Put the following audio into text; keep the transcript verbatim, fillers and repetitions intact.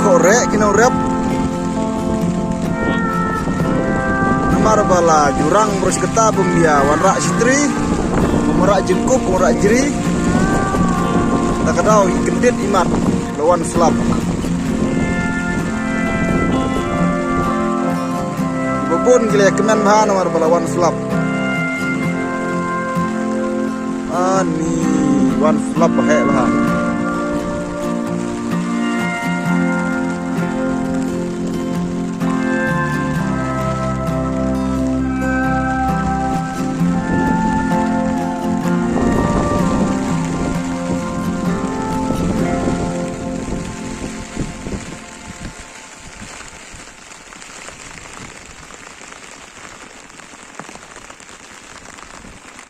Ko rek kino rep. Namar ba la jurang brus kata bym bia wanrah shatri, wanrah jingkup, wanrah jri. Ta ka daw i kyndit i mat la wan slap. Ba bun ki la kmen bha namar ba la wan slap. Ani wan slap ba heh bha.